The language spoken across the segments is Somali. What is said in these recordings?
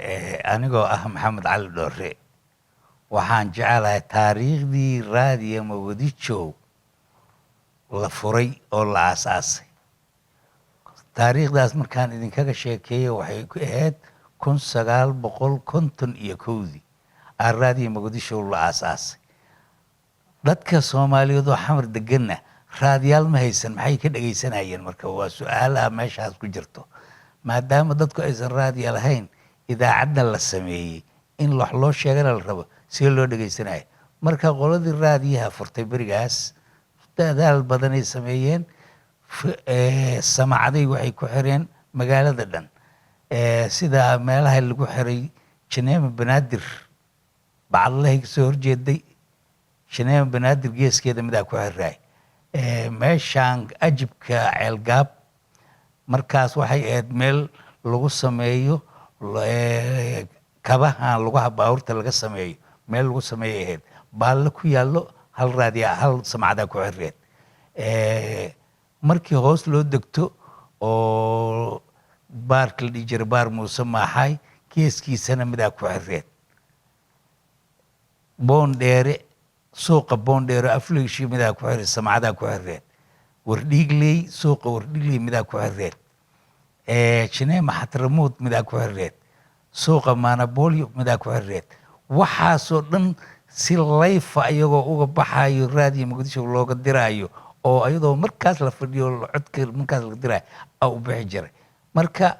Anigoo ah Maxamed Cali Dhoore, waxaan jecelahay taariikhdii Raadiyo Muqdisho la furay oo la aasaasay. Taariikhdaas markaan idinkaga sheekeeyo, waxay ku ahayd 1951-dii aa Raadiyo Muqdisho la aasaasay. Dadka Soomaaliyeed oo Xamar deganna raadiyaal ma haysan. Maxay ka dhegaysanayeen? Marka waa su-aalaha meeshaas ku jirto. Maadaama dadku aysan raadiya lahayn, idaacadda la sameeyey in wax loo sheegana la rabo, see loo dhegaysanayo? Marka qoladii raadiyaha furtay berigaas dadaal badanay sameeyeen. Samacday waxay ku xireen magaalada dhan. Sida meelaha lagu xiray: Jineema Banaadir, bacadlahay kasoo horjeeday, Jineema Banaadir geeskeeda midaa ku xiraay. Meeshaan ajibka Ceelgaab markaas waxay ahayd meel lagu sameeyo kabahan lugaha baabuurta laga sameeyo, meel lagu sameeyo ahayd, baalle ku yaallo, hal raadiya, hal samacdaa ku xireed. Markii hoos loo degto oo baarka la dhihi jiray Baar Muuse Maaxay, geeskiisana midaa ku xireed. Boondheere, suuqa Boondheere afleeshi, midaa ku xireed, samacdaa ku xireed. Wardhiigley, suuqa Wardhiigley midaa ku xireed. Jineema Xatramuud midaa ku xireed. Suuqa Manabolyo midaa ku xireed. Waxaasoo dhan si layfa iyagoo uga baxayo Raadiyo Muqdisho looga diraayo, oo iyadoo markaas la fadhiyo codka markaas laga diraayo a u bixi jiray. Marka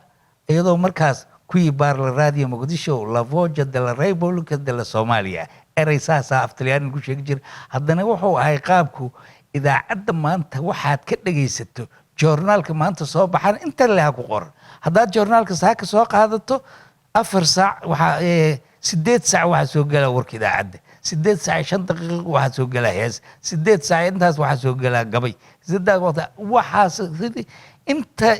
iyadoo markaas kuwii baarla Radio Muqdisho, la voce della Repubblica della Somalia, erey saasaa af Talyaani ku sheegi jiray. Haddana wuxuu ahay qaabku idaacadda maanta waxaad ka dhegaysato, joornaalka maanta soo baxan inta leha ku qoran. Haddaad joornaalka saaka soo qaadato 4 saac, waxaa 8 saac waxaa soo gelaa warka idaacadda, 8 saac iyo 5 daqiiqo waxaa soo gelaa hees, 8 saac intaas waxaa soo gelaa gabay, sideed waqti waxaas inta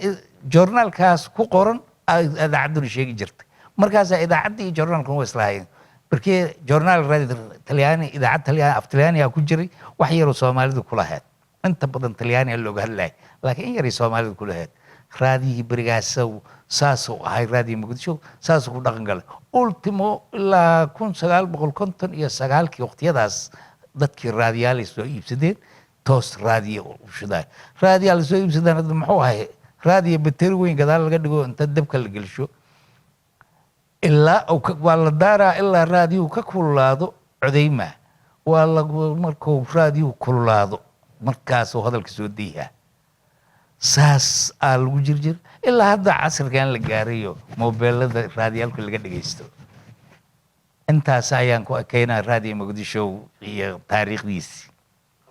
joornaalkaas ku qoran ay idaacadduna sheegi jirtay. Markaasaa idaacadda iyo joornaalkuna waa islahaayeen. Markii joornaal radio Talyaani, idaacad Talyaani, af Talyaaniga ku jiray, wax yaroo Soomaalidu ku lahayd. Inta badan Talyaaniga looga hadlayay, laakiin in yaray Soomaalidu ku lahayd. Raadiyihii berigaas saasuu ahay. Raadiyo Muqdisho saasuu ku dhaqan galay ultimo ilaa 1959-kii. Waqtiyadaas dadkii raadiyaalay soo iibsadeen, toos raadiyo u shidaay. Raadiyaal soo iibsadeen hadda muxuu ahay? Raadiyo bateri weyn gadaal laga dhigo, inta dabka la gelsho ilaa waa la daaraa ilaa raadiyuhu ka kululaado. Codeyma waa lagu markuu raadiyuhu kululaado, markaasuu hadalka soo dayhaa. Saas aa lagu jirjir ilaa hadda casrigan la gaarayo mobeelada raadiyaalka laga dhegaysto. Intaas ayaan ku ekeynaa Raadiyo Muqdisho iyo taariikhdiisi.